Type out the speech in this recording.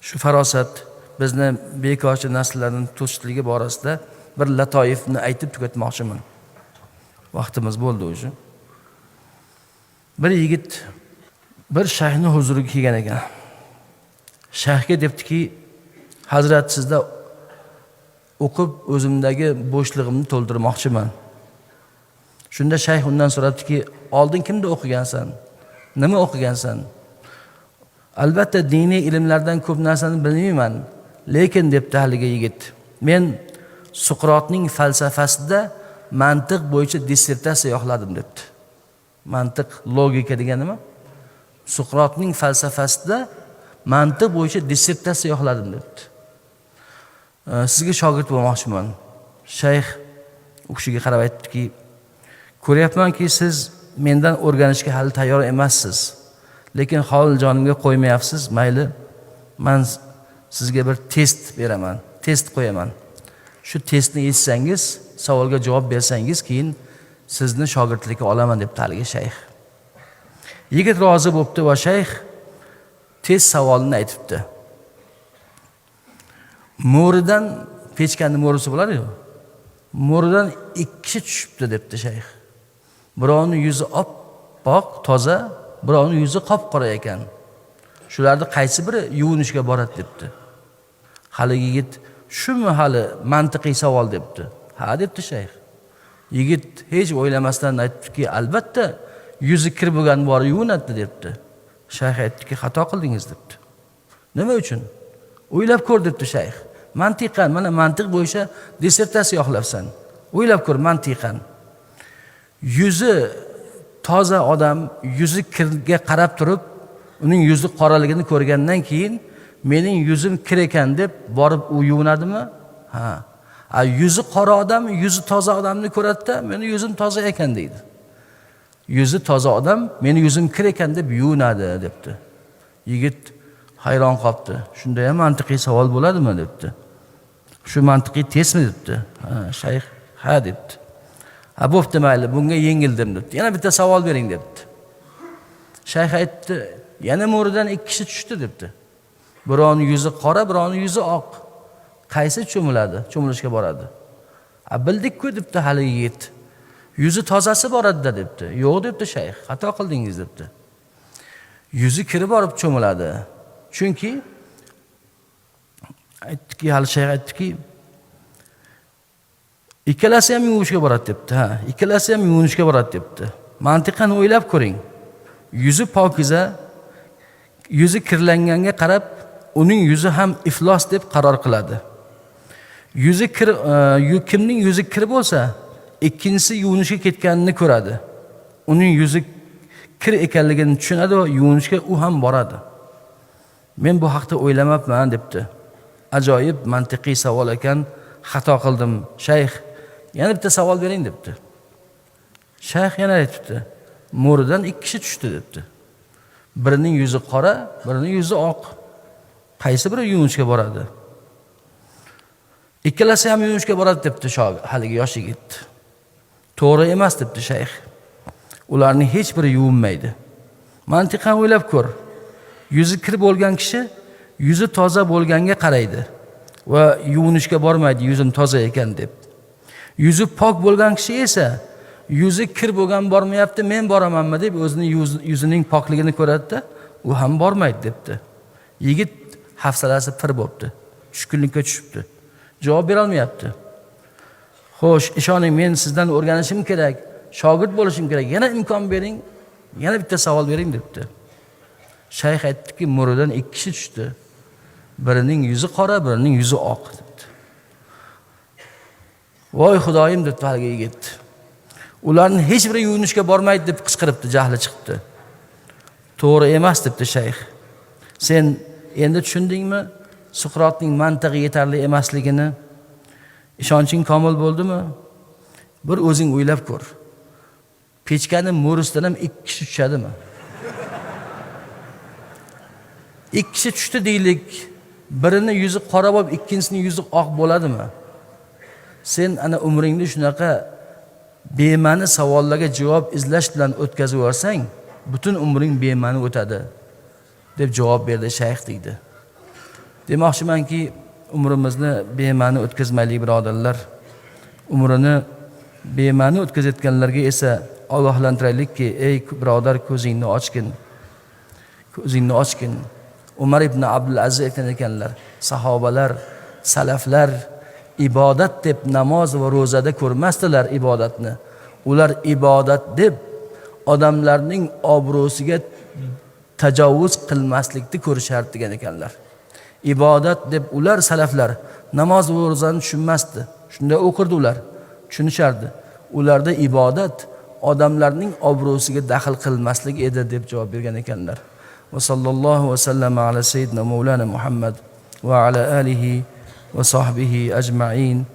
Shu farosat bizni bekorchi nasllarni to'sishligi borasida bir latoifni aytib tugatmoqchiman. Vaqtimiz bo'ldi o'zi. Bir yigit bir shayxni huzuriga kelgan ekan. Shayxga debdiki, hazrat, sizda o'qib o'zimdagi bo'shlig'imni to'ldirmoqchiman. Shunda shayx undan so'rabdiki, oldin kimda o'qigansan? Nima o'qigansan? Albatta diniy ilmlardan ko'p narsani bilmayman, lekin debdi haligi yigit, men Suqrotning falsafasida mantiq bo'yicha dissertatsiya yoqladim debdi. Mantiq, logika degani nima? Suqrotning falsafasida mantiq bo'yicha dissertatsiya yoqladim debdi. Sizga shogird bo'lmoqchiman. Shayx u kishiga qarab aytdiki, ko'ryapmanki, siz mendan o'rganishga hali tayyor emassiz, lekin hol jonimga qo'ymayapsiz. Mayli, man sizga bir test beraman, test qo'yaman. Shu testni yechsangiz, savolga javob bersangiz, keyin sizni shogirdlikka olaman debdi haligi shayx. Yigit rozi bo'pti va shayx test savolini aytibdi. Mo'ridan, pechkani mo'risi bo'ladi-yu, mo'ridan ikki kishi tushibdi debdi shayx. Birovning yuzi oppoq, toza, birovning yuzi qop-qora ekan. Shularni qaysi biri yuvinishga boradi debdi. Haligi yigit, shumi hali mantiqiy savol debdi. Ha debdi shayx. Yigit hech o'ylamasdan aytdiki, albatta yuzi kir bo'lgan borib yuvinadi debdi. Shayx aytdiki, xato qildingiz debdi. Nima uchun? O'ylab ko'r debdi shayx. Mantiqan, mana mantiq bo'yicha dissertatsiya yoqlabsan. O'ylab ko'r mantiqan. Yuzi toza odam yuzi kirga qarab turib, uning yuzi qoraligini ko'rgandan keyin mening yuzim kir ekan deb borib u yuvinadimi? Ha. A yuzi qora odam yuzi toza odamni ko'radida, meni yuzim toza ekan deydi. Yuzi toza odam meni yuzim kir ekan deb yuvinadi debdi. Yigit hayron qolibdi. Shunda ham mantiqiy savol bo'ladimi debdi. Shu mantiqiy testmi debdi. Ha, shayx ha debdi. Ha bo'pti, mayli, bunga yengildim debdi. Yana bitta savol bering debdi. Shayx aytdi, yana mo'ridan ikki kishi tushdi debdi. Birovning yuzi qora, birovning yuzi oq. Qaysi cho'miladi, cho'milishga boradi? A bildik-ku debdi hali yigit. Yuzi tozasi boradi-da debdi. Yo'q debdi shayx, xato qildingiz debdi. Yuzi kiri borib cho'miladi. Chunki aytdiki, hali shayx aytdiki, ikkalasi ham yuvishga boradi debdi. Ha, ikkalasi ham yuvinishga boradi debdi. Mantiqan o'ylab ko'ring. Yuzi pokiza, yuzi kirlanganga qarab uning yuzi ham iflos deb qaror qiladi. Yuzi kir, kimning yuzi kir bo'lsa, ikkinchisi yuvinishga ketganini ko'radi. Uning yuzi kir ekanligini tushunadi va yuvinishga u ham boradi. Men bu haqda o'ylamabman debdi. Ajoyib mantiqiy savol ekan, xato qildim, shayx. Yana bitta savol bering debdi. Shayx yana aytibdi, mo'ridan ikki kishi tushdi debdi. Birining yuzi qora, birining yuzi oq. Qaysi biri yuvinishga boradi? Ikkalasi ham yuvinishga boradi debdi haligi yosh yigit. To'g'ri emas debdi shayx. Ularning hech biri yuvinmaydi. Mantiqan o'ylab ko'r. Yuzi kir bo'lgan kishi yuzi toza bo'lganga qaraydi va yuvinishga bormaydi, yuzim toza ekan deb. Yuzi pok bo'lgan kishi esa yuzi kir bo'lgan bormayapti, men boramanmi deb o'zini yuzining pokligini ko'radida, u ham bormaydi debdi. Yigit hafsalasi pir bo'pti, tushkunlikka tushibdi. Javob bera olmayapti. Xo'sh, ishoning, men sizdan o'rganishim kerak, shogird bo'lishim kerak. Yana imkon bering, yana bitta savol bering debdi. Shayx aytdiki, mo'ridan ikki kishi tushdi. Birining yuzi qora, birining yuzi oq debdi. Voy Xudoyim debdi haligi yigit. Ularning hech biri yuvinishga bormaydi deb qichqiribdi, jahli chiqibdi. To'g'ri emas debdi shayx. Sen endi tushundingmi Suqrotning mantig'i yetarli emasligini? Ishonching komil bo'ldimi? Bir o'zing o'ylab ko'r. Pechkani mo'risidan ham ikki kishi tushadimi? Ikki kishi tushdi deylik, birini yuzi qora bo'lib, ikkinchisining yuzi oq bo'ladimi? Sen ana umringni shunaqa bema'ni savollarga javob izlash bilan o'tkazib yuborsang, butun umring bema'ni o'tadi deb javob berdi shayx deydi. Demoqchimanki, umrimizni bema'ni o'tkazmaylik, birodarlar. Umrini bema'ni o'tkazayotganlarga esa ogohlantiraylikki, ey birodar, ko'zingni ochgin. Ko'zingni ochgin. Umar ibn Abdul Aziz aytgan ekanlar, sahobalar, salaflar ibodat deb namoz va ro'zada ko'rmasdilar ibodatni. Ular ibodat deb odamlarning obro'siga tajovuz qilmaslikni ko'rishardi degan ekanlar. Ibodat deb ular, salaflar namoz va ro'zani tushunmasdi. Shunda o'qirdi ular, tushunishardi. Ularda ibodat odamlarning obro'siga daxl qilmaslik edi deb javob bergan ekanlar. Va sallallohu va sallama ala sayyidina Mavlana Muhammad va ala alihi va sahbihi ajma'in.